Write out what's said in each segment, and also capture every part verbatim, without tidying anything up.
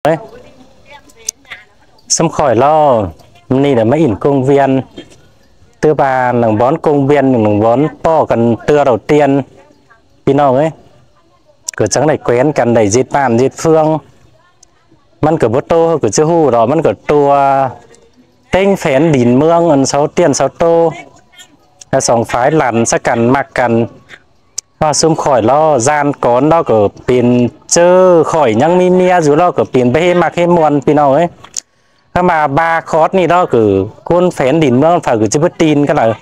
ới. ꞌSúm khỏi ꞌló ꞌnị đảy ꞌmá ỉn công viên. ꞌTứ ba nẳng bón công viên, nẳng bón ꞌpọ căn ꞌtưa đầu tiên. ꞌPi ꞌnọng ới, ꞌcọ chắng đảy quén căn đảy ꞌdệt bản ꞌdệt phương. ꞌMắn ꞌcọ báu ꞌtố ꞌcọ ꞌchớ ꞌhụ đỏ, ꞌmắn ꞌcọ tua ꞌtếng phén đin ꞌmướng ăn sáu tiên sáu tô. Song phái lăn sắc căn ꞌmặc căn. ꞌSúm khỏi ꞌló ꞌdan cón ꞌló ꞌcọ pên ꞌchớ khỏi ꞌnhắng ꞌmí ꞌmía dú ꞌló ꞌcọ pên báu ꞌhế ꞌmặc ꞌhế ꞌmuôn ꞌpi ꞌnọng ới. ꞌCọ ꞌva ba khót ꞌnị ꞌló ꞌcọ ꞌcốn phén đin ꞌmướng ꞌphạ ꞌcọ ꞌchí báu tin cá đaư.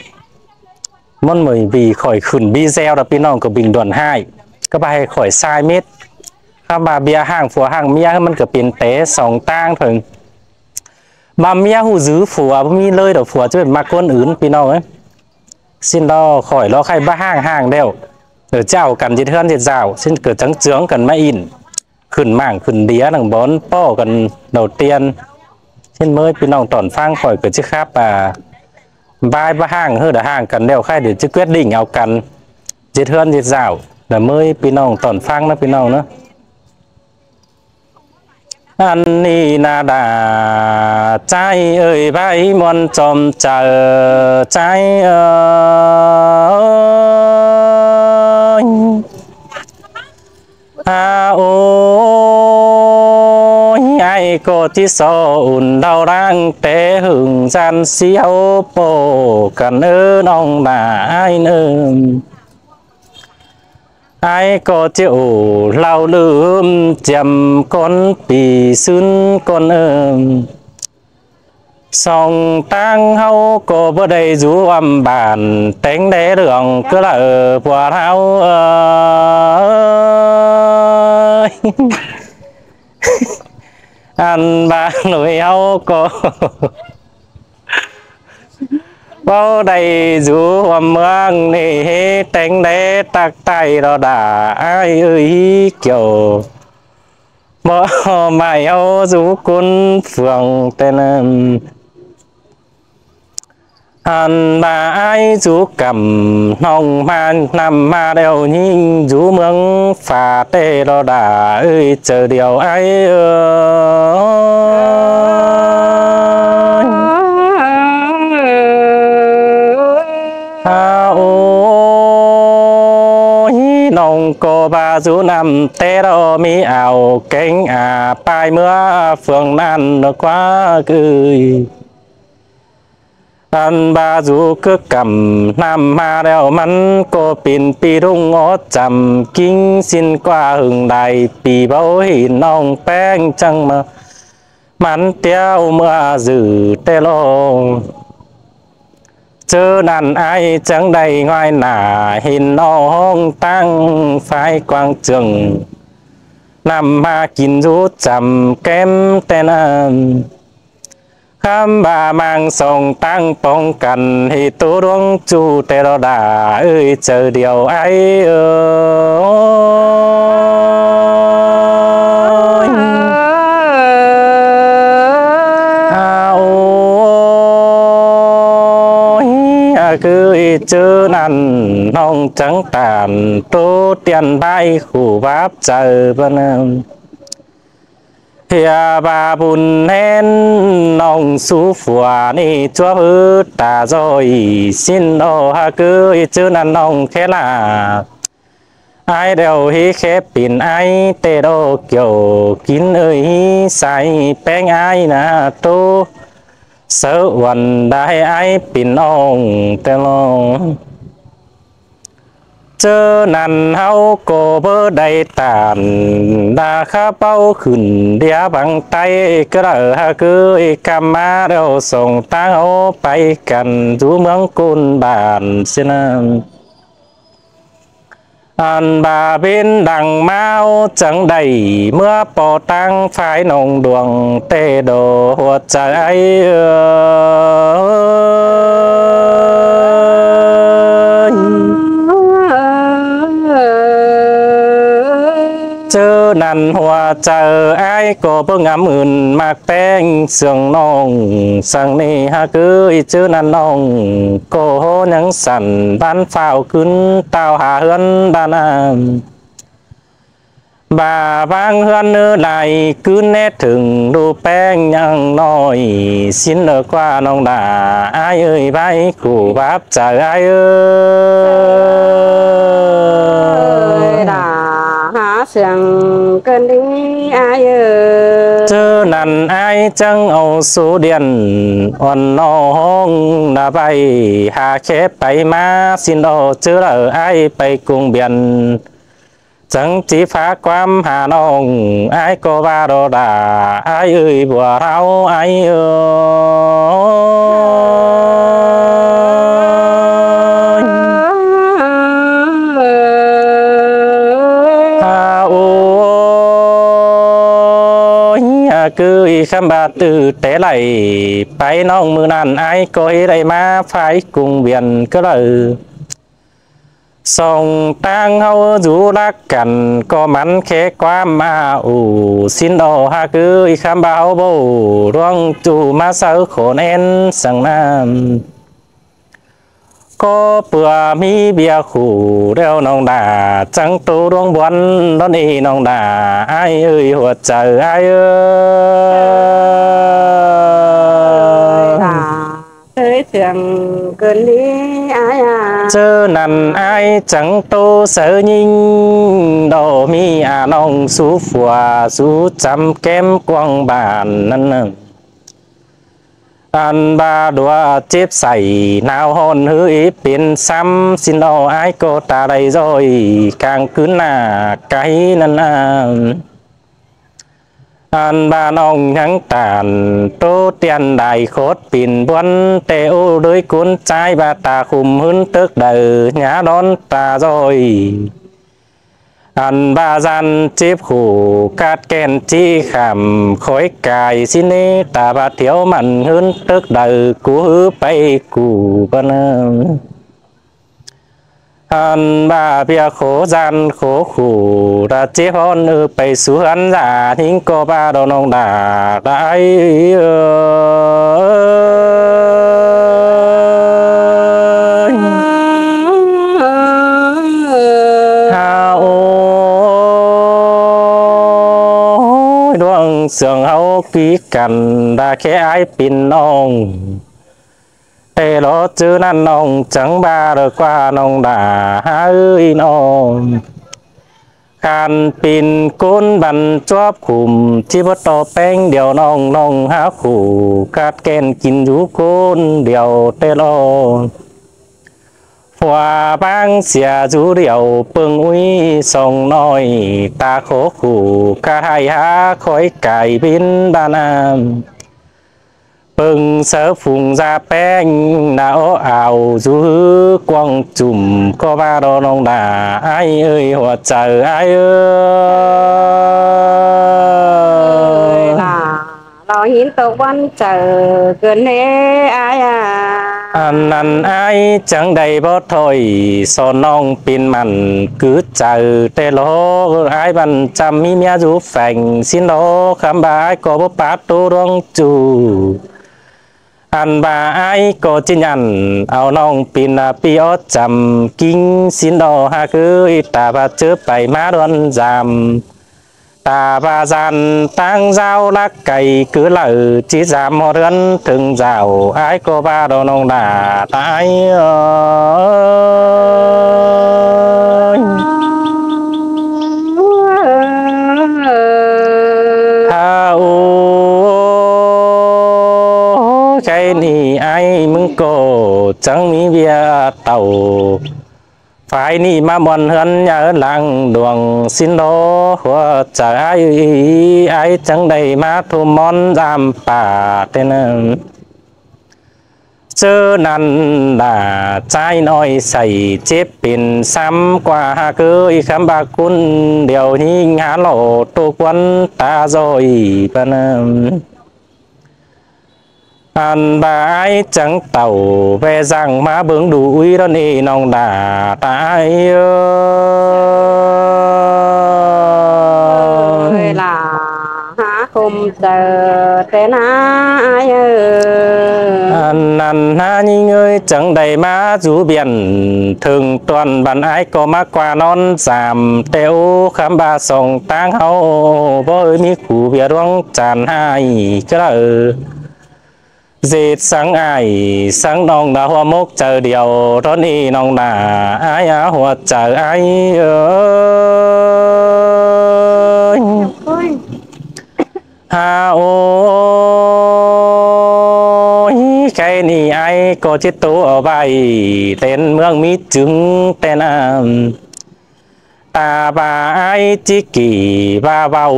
ꞌMắn ꞌmới ꞌpi khỏi khửn video đa ꞌpi ꞌnọng ꞌcọ bình luận ꞌhại. ꞌCọ ꞌva ꞌhế khỏi sai mết. ꞌCọ ꞌva ꞌviạk ꞌhạng phua ꞌhạng ꞌmía ꞌmắn ꞌcọ pên té song ꞌtáng thôi. ꞌVa ꞌmía ꞌhụ dú phua, ꞌmí ꞌlới đa phua ꞌchí pên ꞌmặc ꞌcốn ứn ꞌpi ꞌnọng ới. ꞌSịn ꞌló khỏi ꞌló khay báu ꞌhạng ꞌhạng đéo. Ở chảu căn ꞌdệt ꞌhướn ꞌdệt dảo, ꞌsịn ꞌcọ chắng chướng căn ꞌmá ỉn. Khửn mảng khửn đĩa nẳng bón ꞌpọ căn đầu tiên. ꞌSịn ꞌmới ꞌpi ꞌnọng tỏn ꞌphắng khỏi ꞌcọ ꞌchí khắp à. Bái báu ꞌhạng ꞌhứ đa ꞌhạng căn đéo khay đảy ꞌchí quyết định au căn. ꞌDệt ꞌhướn ꞌdệt dảo. Đa ꞌmới ꞌpi ꞌnọng tỏn ꞌphắng ꞌnớ ꞌpi ꞌnọng ꞌnớ. Ăn ꞌnị ꞌna đa, ꞌchái ơi bái ꞌmuôn chom chaư, ꞌchái ơi. À ôi, ai ꞌcọ ꞌchí so ủn đau đang té hưng gian xiêu ꞌpộ căn ơ ꞌnọng đa ai ơ. Ai ꞌcọ ꞌchí ổ ꞌlau lưm chiêm ꞌcốn pi ꞌsứn ꞌcốn ơ. Song ꞌtáng ꞌháu ꞌcọ báu đảy dú ꞌvắm bản téng đé ꞌlương ꞌcứ ꞌlạ ơ pua ꞌháu ơi. Ăn ꞌva ꞌnọi ꞌháu ꞌcọ báu đảy dú ꞌvắm ꞌmướng ꞌnị ꞌhế téng đé tắc tai ꞌló đa ai ơi hí kiẻo. Báu mai ꞌháu dú ꞌcốn phường tên ăn ꞌva ai dú cắm ꞌnọng ꞌmá ꞌnặm ꞌmá đeo ꞌnhính dú ꞌmướng pha té ꞌló đa ơi chaư điêu ai ơi. À ôi, ꞌnọng ꞌcọ ꞌva dú ꞌnặm té ꞌló ꞌmí au kéng à ꞌpai ꞌmứa phường ꞌnặn ꞌnớ ꞌquá ơi. Ăn ꞌva dú cứ cắm ꞌnặm ꞌmá đeo ꞌmắn ꞌcọ pên pi ꞌlung ók chăm ꞌkính ꞌsịn ꞌquá hưng đảy pi báu hên ꞌnọng ꞌpéng chắng ꞌmá ꞌmắn ꞌtiếu ꞌmứa dử té ꞌló. ꞌChớ ꞌnặn ai chắng đảy ꞌngoái nả hên ꞌnọng ꞌhóng ꞌtáng phái quảng trường ꞌnặm ꞌmá kin dú chăm kém té ꞌnặn. Khắm ꞌva mang song ꞌtáng póng căn ꞌhế ꞌtố ꞌluống ꞌchu té ꞌló đa ơi chaư điêu ai ơi. À ôi, à cứ ꞌchớ ꞌnặn ꞌnọng chắng tản ꞌtố tiên bái khủ báp chaư bá ꞌnặn. ꞌHia ꞌva bun hên ꞌnọng sú phua ꞌnị ꞌchua ꞌhứ ta ꞌdội ꞌsịn ꞌnớ hák ới ꞌchớ ꞌnặn ꞌnọng khé ꞌlạ. Ai đeo hí khé pên ai té ꞌló kiẻo kin ơi hí sai péng ai ꞌna ꞌtố. Sáư uôn đảy ai pên ꞌnọng té ꞌló. ꞌChớ ꞌnặn ꞌháu ꞌcọ báu đảy tản đa khá báu khửn đĩa bang tay ꞌcứ ꞌlạ hák ới căm ꞌmá đeo song ꞌtáng ꞌháu pay căn dú ꞌmướng ꞌcốn bản ꞌsịn ꞌnặn. Ăn ꞌva bến đăng ꞌmá ꞌháu chắng đảy ꞌmứa ꞌpo ꞌtáng phái ꞌnọng đuông té ꞌló hua chaư ai ơi. ꞌChớ ꞌnặn hua chaư ai ꞌcọ báu ngắm ứn ꞌmặc péng sương ꞌnọng săng ꞌnị hák ới ꞌchớ ꞌnặn ꞌnọng ꞌcọ ꞌhó ꞌnhắng sẳn ꞌván phao ꞌcứn tao ha ꞌhướn đa ꞌnặn. ꞌVa ꞌváng ꞌhướn ꞌnớ lai ꞌcứn ꞌnét thửng ꞌlụk ꞌpéng ꞌnhắng ꞌnọi, ꞌsịn ꞌnớ ꞌquá ꞌnọng đả ải ơi, bái khủ báp chaư ải ơi. Đả hả sương cơn đi ải ơi. ꞌChớ ꞌnặn ải chắng au số điện ón ꞌnọ ꞌhóng đả ꞌvạy hả khé pay ꞌmá ꞌsịn đo, ꞌchớ đaư ải pay cuông biên chắng ꞌchí phák ꞌquám hả ꞌnọng, ải ꞌcọ ꞌva đo đả ải ơi, bua ꞌháu ải ơi. Hả ôi, hả ꞌcứ ꞌkhắm ꞌva ꞌtứ té đảy pay ꞌnọng, ꞌmự ꞌnặn ải ꞌcọ hí đảy ꞌmá phái cuông biên ꞌcứ đaư. Song ꞌtáng ꞌháu dú lắc căn ꞌcọ mẳn khé ꞌquám ꞌmá ꞌhụ ꞌsịn đo, hả ꞌcứ ꞌkhắm ꞌva ꞌháu báu ꞌluống ꞌchu ꞌmá sáư khổ ꞌnén săng ꞌnặn. ꞌCọ ꞌpưa ꞌmí ꞌviạk khủ ꞌlẹo ꞌnọng đả chắng ꞌtố ꞌluống ꞌbuôn đón ꞌnị ꞌnọng đả ải ơi, hua chaư ải ơi. Ơi, đả ới sương cơn đi ải à. ꞌChớ ꞌnặn ải chắng ꞌtố sáư ꞌnhính đo ꞌmí a ꞌnọng sú phua sú chăm kém cuông bản ꞌnặn ꞌnớ. Ăn ꞌva đua chếp sảy nao ꞌhọn ꞌhứ ꞌí pên sắm ꞌsịn đo, ải ꞌcọ ta đảy ꞌdội cang ꞌcứn nả cáy ꞌnặn ꞌnớ. Ăn ꞌva ꞌnọng ꞌnhắng tản ꞌtố tiên đảy khốt pên ꞌbuôn ꞌtẹ ꞌô ꞌlới ꞌcốn ꞌchái, ꞌva ta khum ꞌhướn tớc đaư nhá đón ta ꞌdội. Ăn ꞌva ꞌdan chếp khủ cát ꞌkẹn ꞌchí khảm khói cai ꞌsịn ꞌnớ, ta ꞌva thiếu mẳn ꞌhướn tớc đaư cú ꞌhứ pay củ bá ꞌnớ. Ăn ꞌva ꞌviạk khổ ꞌdan khổ khủ đa chếp ꞌhọn ꞌnớ, pay sú ꞌhướn dả ꞌnhính ꞌcọ ꞌva đo ꞌnọng đả đảy ơi. Hả ôi, ꞌluống sương ꞌháu ꞌquí căn đa khé ải pên ꞌnọng. ꞌTẹ lo ꞌchớ ꞌnặn ꞌnọng chắng ꞌva đo ꞌquá ꞌnọng đả ải ơi ꞌnọng. Khan pên ꞌcốn băn chóp khum ꞌchí báu ꞌto ꞌpéng điêu ꞌnọng, ꞌnọng hả khủ cát ꞌkẹn kin dú ꞌcốn điêu ꞌtẹ lo. Phua ꞌváng sia dú điêu ꞌpơng ꞌuí song ꞌnọi, ta khổ khủ cát hảy hả khói cai bến đa ꞌnặn. ꞌPơng sáư phung da ꞌpéng đa ók au dú ꞌhứ cuông chum ꞌcọ ꞌva đo ꞌnọng đả ải ơi, hua chaư ải ơi. Đa lo ꞌhịn tô ꞌquán chaư cơn ꞌnớ ải à. Ăn ꞌnặn ải chắng đảy báu thôi so ꞌnọng pên mẳn cứ chaư ꞌtẹ lo, ải băn chăm ꞌmí ꞌmía dú pheng ꞌsịn lo, ꞌkhắm ꞌva ải ꞌcọ báu pát ꞌtố ꞌluống ꞌchu. Ăn ꞌva ải ꞌcọ ꞌchí nhẳn au ꞌnọng pên a ꞌpi ók chăm ꞌkính ꞌsịn lo, hả ꞌcứ ta ꞌva ꞌchớ pay ꞌmá đón dăm. Ta ꞌva ꞌdan ꞌtáng dáo lắc cay cứ lảư ꞌchí dăm ꞌhọt ꞌhướn thửng dảo, ải ꞌcọ ꞌva đo ꞌnọng đả đảy ơi. Hả ôi, ꞌkhạy ꞌnị ải ꞌmứng ꞌcọ chắng ꞌmí ꞌviạk tảu. Phái ꞌnị ꞌmá ꞌmuôn ꞌhướn nháư lăng đuông ꞌsịn lo, hua chaư ải ơi, ải chắng đảy ꞌmá thum ꞌmuôn dăm pả ꞌtẹ ꞌnặn. ꞌChớ ꞌnặn đa ꞌchái ꞌnọi sảy chếp pên sắm ꞌquá, hả ꞌcứ ꞌkhắm ꞌva ꞌcốn điêu ꞌnhính hả lo tô ꞌquán ta ꞌdội bá ꞌnặn. Ăn ꞌva ải chắng tảu ꞌvẹ dăng ꞌmá bớng đu ꞌuí đón ꞌnị ꞌnọng đả đảy ơi. Ơi, đa hả ꞌChớ ꞌtẹ ꞌna ải ơi. ꞌNặn ꞌna ꞌnhính ơi, chắng đảy ꞌmá dú biên, thửng tuan băn ải ꞌcọ ꞌmá ꞌquá ꞌnón dam ꞌtẹ ú. Khắm ꞌva song ꞌtáng ꞌháu báu ꞌhới ꞌmí khu ꞌviạk ꞌluống chản ꞌhại cá đaư. ꞌDệt săng ải săng ꞌnọng đa ꞌhuôm mốc chaư điêu, ꞌtón ꞌnị ꞌnọng đa ải a ꞌhuôm chaư ải ơi. Ha ôi, khay ꞌnị ải ꞌcọ ꞌchí ꞌtố au ꞌvạy, tên ꞌmướng ꞌmí chứng tên ám. Ta ꞌva ải ꞌchí kỉ ꞌva ꞌvạu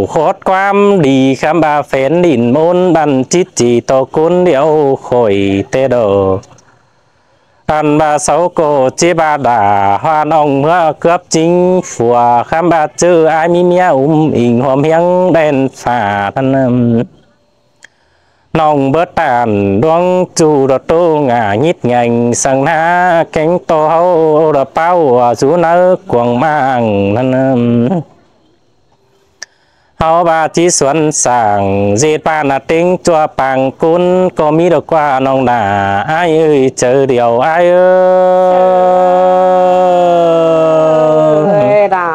khót ꞌquám đi, khắm ꞌva phén đin ꞌmôn băn ꞌchí ꞌchị tô ꞌcốn điêu khỏi ꞌtẹ đô. ꞌTan ꞌva sau ꞌcọ ꞌchí ꞌva đa hoan ꞌnọng ꞌmứa cướp chính phủ, khắm ꞌva ꞌchớ ải ꞌmí ꞌmía um inh ꞌhuôm ꞌhiếng đen phả ꞌnặn. ꞌNọng bớt ꞌtan ꞌluống ꞌchu đa ꞌtố ngả nhít ngeng săng ꞌná kéng tô ꞌháu đa ꞌpáo dú ꞌnáư cuông ꞌmáng ꞌnặn. ꞌHáu ꞌva ꞌchí suôn sảng ꞌdệt ꞌva ꞌna ꞌtếng ꞌchua pang ꞌcốn ꞌcọ ꞌmí đa ꞌquá ꞌnọng đa ải ơi, chaư điêu ải ơi. Đa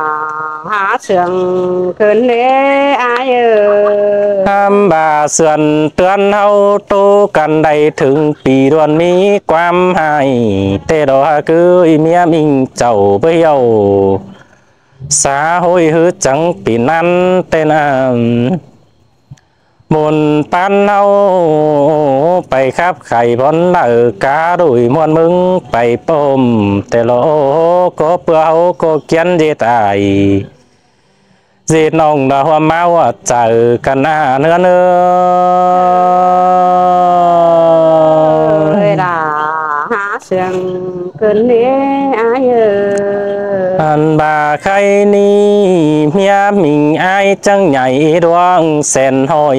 hả sương khửn ꞌnê ải ơi. Khắm ꞌva suôn ꞌtươn ꞌháu ꞌtố căn đảy thửng pi đuôn ꞌmí ꞌquám ꞌhại ꞌtẹ đô, ha cứ ꞌmía ꞌmính chảu báu hiêu. Xã hội ꞌhứ chắng pi ꞌnặn tên ám. Môn ꞌpán ꞌháu pay khắp khay bón đaư cá đuổi ꞌmuôn ꞌmướng pay pôm ꞌtẹ lo, ꞌcọ ꞌpưa ꞌháu ꞌcọ kiến ꞌdệt ải. ꞌDệt ꞌnọng đa ꞌhuôm ꞌmá ꞌhuôm chaư căn a ꞌnươn ơi. Đa hả sương khửn ꞌnê ải ơi. ꞌTan ꞌva khay ꞌnị ꞌmía ꞌmính ải chắng nhảy đuống sen hỏi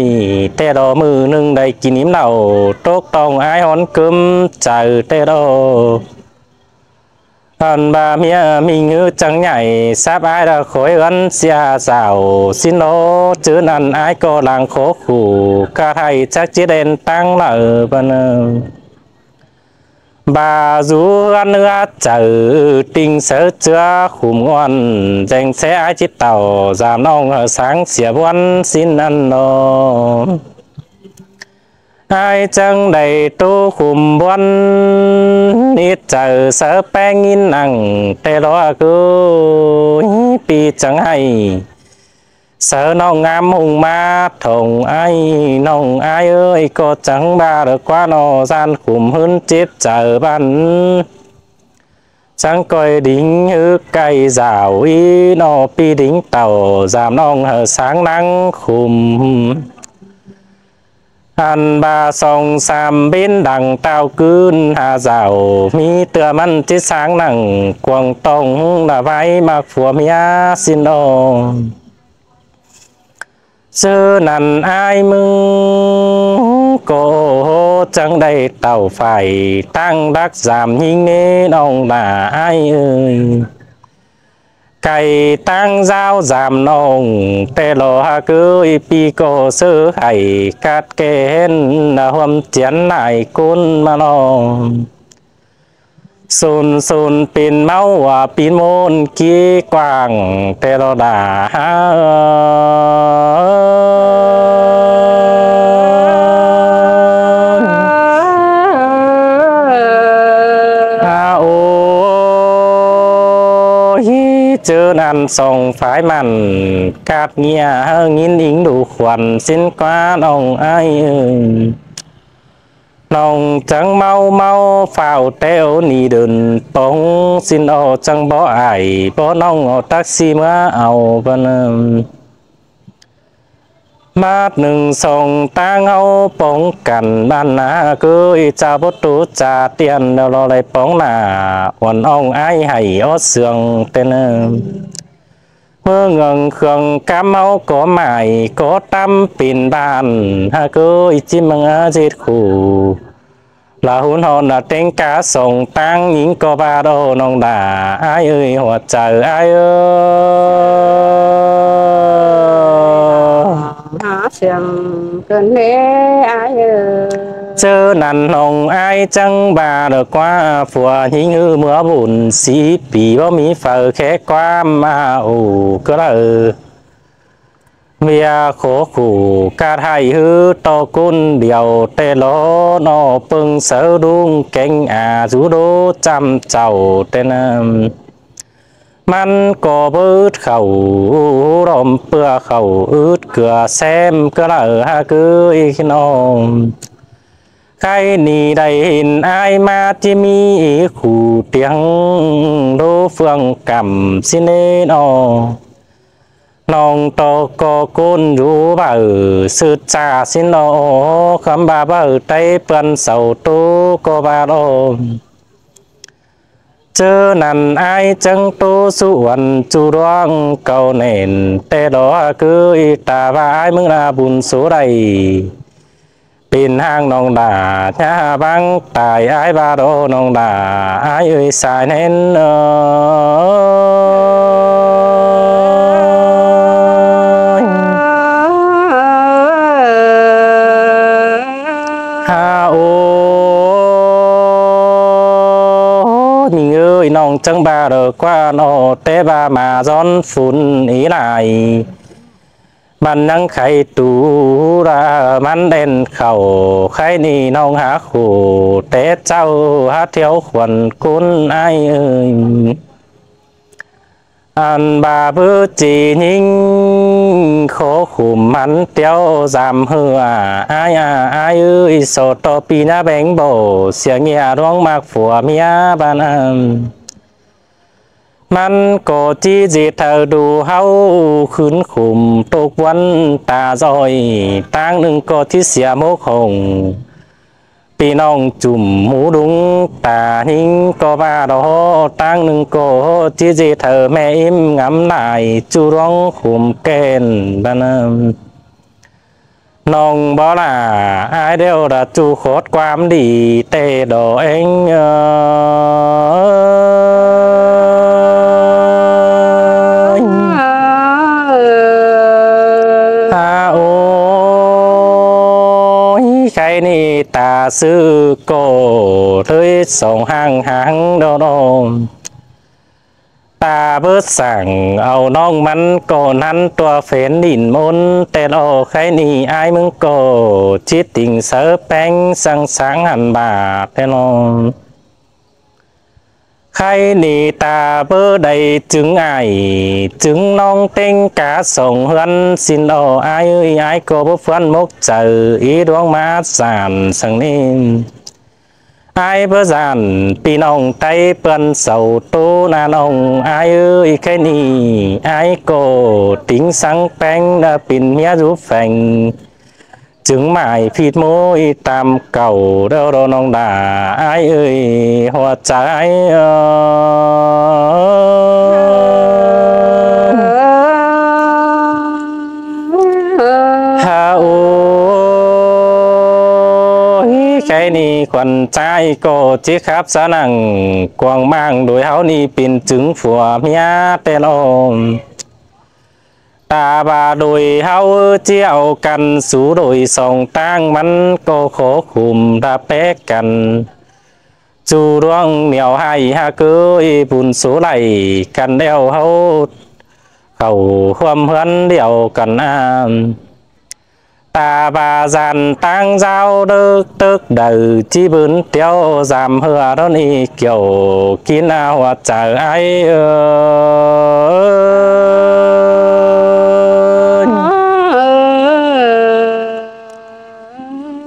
ꞌtẹ đô, ꞌmự ꞌnưng đảy kin ím nảu tốc tong ải hón cứm chaư ꞌtẹ đô. ꞌTan ꞌva ꞌmía ꞌmính ꞌhứ chắng nhảy sắp ải đa khói ꞌhướn sia dảo ꞌsịn ꞌnớ, ꞌchớ ꞌnặn ải ꞌcọ lăng khót khủ ꞌcọ ꞌhại chắc ꞌchí đen ꞌtáng đaư băn. ꞌVa dú ꞌhướn ꞌhứa chaư ꞌtinh sáư ꞌchưa khủm ꞌnguôn, deng ꞌsé ải ꞌchí tảu dam ꞌnọng hảư sáng sia ꞌbuôn ꞌsịn ꞌnặn ꞌnớ. Ải chắng đảy ꞌtố khủm ꞌbuôn, ꞌnị chaư sáư ꞌpéng ꞌnhính nẳng ꞌtẹ lo ꞌcứ ꞌpi chắng ꞌhại. Sáư ꞌnọng ngắm hung ꞌmá thong ải, ꞌnọng ải ơi, ꞌcọ chắng ꞌva đa ꞌquá ꞌnọ ꞌdan khủm ꞌhướn chếp chaư băn. Chắng ꞌcoi đính ꞌhứ cay dảo ꞌnị ꞌnọ ꞌpi đính tảu dam ꞌnọng hảư sáng nẳng khủm. ꞌTan ꞌva song sam ꞌvến đăng táo cứn ha dảo, ꞌmí ꞌtưa ꞌmắn ꞌchí sáng nẳng cuông tong đa ꞌvái ꞌmặc phua ꞌmía ꞌsịn ꞌnớ. ꞌCớ ꞌnặn ải ꞌmướng ꞌcọ chắng đảy tảu phải ꞌtáng đắc dam ꞌnhính ꞌnê ꞌnọng đa ải ơi. Cay ꞌtáng dáo dam ꞌnọng ꞌtẹ lo, ha cứ ꞌpi ꞌcọ ꞌsớ ꞌhại cắt kẻ hên đa ꞌhuôm chiến nải ꞌcốn ꞌmá ꞌnọng. Sôn sôn pên ꞌmáu ꞌva pên ꞌmôn ꞌkí quảng ꞌtẹ lo đa ha. Ha ôi, ꞌchớ ꞌnặn song phái mẳn cắt ꞌnghia ꞌhứ ꞌnghín ính đu khuôn ꞌsịn ꞌquá ꞌnọng ải ơi. ꞌNọng chắng ꞌmáu ꞌmáu phao ꞌtẹ ꞌnị đưn pông ꞌsịn ꞌnớ, chắng bók ải bók ꞌnọng au taxi ꞌmứa au băn. ꞌMát ꞌnưng song ꞌtáng ꞌháu pông căn băn ꞌna, cứ ꞌchạ báu tu ꞌchạ tiên đa lo đảy pông ꞌna, uôn ꞌnọng ải ꞌhại ók sương tên ꞌnớ. ꞌMưa ngươn khương cắm ꞌháu ꞌcọ mải ꞌcọ tắm pên ban, ha cứ ꞌchí ꞌmướng ꞌdệt khủ. Là hún hôn là ꞌtếng cá sông ꞌtáng ꞌnhính ꞌcọ ꞌva đô ꞌnọng đa ải ơi, hua chaư ải ơi. Siêm cơn lễ ải ơi. ꞌChớ ꞌnặn ꞌnọng ải chắng ꞌva đa ꞌquá phua ꞌnhính ꞌhứ ꞌmứa bun sí pi báu ꞌmí phaư khék ꞌquám a ổ ꞌcứ đaư. ꞌViạk khổ khổ ꞌcặt ꞌhại ꞌhứ ꞌto ꞌcốn điêu ꞌtẹ lo ꞌnọ ꞌpơng sáư đung kéng a dú đố ꞌchăm chảu ꞌtẹ ꞌnặn. ꞌMắn ꞌcọ báu ứt khảu, ꞌlom ꞌpưa khảu ứt ꞌcưa ꞌsém ꞌcứ đaư hák ꞌcứ ꞌnọng. Khay ꞌnị đảy hên ải ꞌmá ꞌchí ꞌmí ꞌkhụ tiếng đố ꞌphượng cắm ꞌsịn ꞌnê ꞌnọ. ꞌNọng ꞌto ꞌcọ ꞌcốn dú baư ꞌsự ꞌchạ ꞌsịn ꞌnọ, khắm ꞌva baư ꞌTáy ꞌpươn sau ꞌtố ꞌcọ ꞌva ꞌlom. ꞌChớ ꞌnặn ải chắng ꞌtố sú uôn ꞌchu ꞌluống cáu nẻn ꞌtẹ lo hák ꞌcứ ꞌnị. Ta ꞌva ải ꞌmứng đa bun số đảy pên ꞌháng ꞌnọng đa ꞌnhá báng tai ải ꞌva đo ꞌnọng đa ải ơi sai ꞌnén ơi. Ha ôi, ꞌnhính ơi, ꞌnọng chắng ꞌva đa ꞌquá ꞌnọ ꞌtẹ ꞌva ꞌmá dón phun ꞌí lai. ꞌMắn ꞌnhắng khay tu đa ꞌmắn đen khảu, khay ꞌnị ꞌnọng hák khổ té ꞌchạu hák thiêu khuôn ꞌcốn ải ơi. Ăn ꞌva báu ꞌchí ꞌnhính khổ khủm ꞌmắn thiêu dăm ꞌhưa ải a, ải ơi, so ꞌto pi ꞌná béng báu sia ꞌnhía ꞌluống ꞌmặc phua ꞌmía ꞌván ăn. ꞌMắn ꞌcọ ꞌchí ꞌdệt hảư đu ꞌháu khửn khủm tốc ꞌvắn ta ꞌdội, ꞌtáng ꞌnưng ꞌcọ ꞌchí sia mốc hông. ꞌPi ꞌnọng chum ꞌmú đung ta ꞌnhính ꞌcọ ꞌva đo, ꞌtáng ꞌnưng ꞌcọ ꞌchí ꞌdệt hảư ꞌme ím ngắm lai ꞌchu ꞌluống khủm kẻn ꞌván ăn. ꞌNọng báu lả ải ꞌlẹo đa ꞌchu khót ꞌquám đi ꞌtẹ đo ꞌeng ơi. Ha ôi, khay ꞌnị ta ꞌsự ꞌcọ ꞌlới song ꞌháng ꞌháng đo đo. Ta báu sảng au ꞌnọng ꞌmắn ꞌcọ ꞌnặn tua phén đin ꞌmôn ꞌtẹ lo, khay ꞌnị ải ꞌmứng ꞌcọ ꞌchí tỉnh sáư ꞌpéng săng sáng hẳn bát ꞌtẹ lo. Khay ꞌnị ta báu đảy chứng ải, chứng ꞌnọng ꞌtếng cá song ꞌhướn ꞌsịn lo ải ơi, ải ꞌcọ báu ꞌphớn mốc chaư ꞌí ꞌluống ꞌmá dản săng ꞌnị. Ải báu dản ꞌpi ꞌnọng ꞌTáy ꞌpươn sau ꞌtố ꞌnặn ꞌnọng ải ơi, khay ꞌnị ải ꞌcọ tỉnh sáng ꞌpéng đa pên ꞌmía dú pheng. Chứng mải phít ꞌmối tam cảu đeo đo ꞌnọng đa ải ơi, hua chaư ải ơi. Ha ôi, khay ꞌnị khuôn ꞌchái ꞌcọ ꞌchí khắp sa nẳng cuông ꞌmáng đuổi ꞌháu ꞌnị pên chứng phua ꞌmía ꞌtẹ lo. Ta ꞌva đuổi ꞌháu ꞌchí au căn sú đuổi song ꞌtáng ꞌmắn ꞌcọ khổ khủm đa pék căn. ꞌChu ꞌluống nẻo ꞌhại hák ꞌcứ ꞌí bun số đảy căn ꞌlẹo ꞌháu khảu ꞌhuôm ꞌhướn điêu căn ăn. Ta ꞌva dản ꞌtáng dáo đớc tớc đaư ꞌchí bươn thiêu dăm ꞌhưa đón ꞌnị kiẻo kin a hua chaư ải ơi.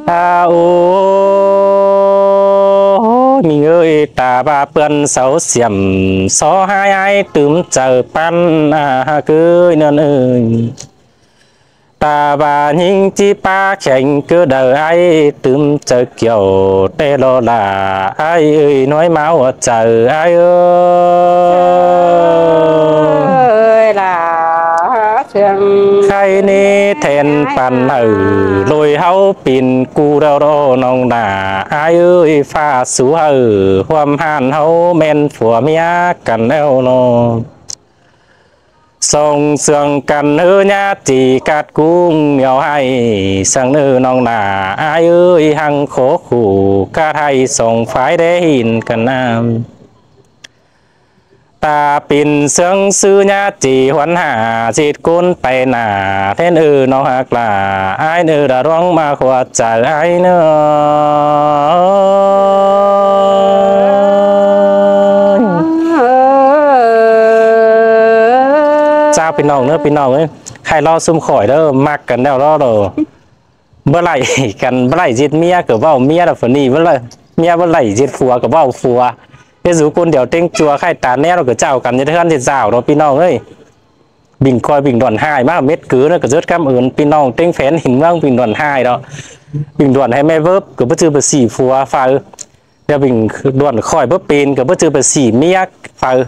Ha ôi, ꞌnhính ơi, ta ꞌva ꞌpươn sau siểm so ꞌhại ải tứm chaư ꞌpăn a hák ꞌcứ ꞌnưn ơi. Ta ꞌva ꞌnhính ꞌchí ꞌpá kheng ꞌcứ đaư ải tứm chaư kiẻo ꞌtẹ lo lả ải ơi, ꞌnọi ꞌmá hua chaư ải ơi. Ơi lả. Khay ꞌnị then păn hảư ꞌlội ꞌháu pên ꞌcú đao đo ꞌnọng đa ải ơi, ꞌphạ sú hảư ꞌhuôm ꞌhặn ꞌháu ꞌmen phua ꞌmía căn ꞌlẹo lo. Sông sương căn ư nhá chỉ cát cung nhiều hay, sương ư nong nả ai ơi hăng khổ khủ cát hay sông phái đế hin căn nam. Ta pin sương sư nhá chỉ huấn hạ dịt cún pay nả, thế ư nong hạc là ai ư đã rong mà khua chảy ai nữa. Chào พี่น้อง nữa พี่น้อง ơi. Hay lo sum khỏi đó, mặc cần đeo đó rồi. Bơ lạy cần bơ lạy giết mía, cử vào mía là phần ni bơ lạy. Mía bơ lạy giết phùa, cử vào phùa. Thế dù con đèo trinh chùa khai tán nét rồi cử chào cần giết hơn giết rào đó พี่น้อง ơi. Bình coi bình đoàn hai mà mết cứ nó cử rất cảm ơn พี่น้อง trinh phén hình măng bình đoàn hai đó. Bình đoàn hay mê vớp cử bất chư bơ sỉ phùa phải. Đeo bình đoàn khỏi bơ pin cử bất chư bơ sỉ mía phải.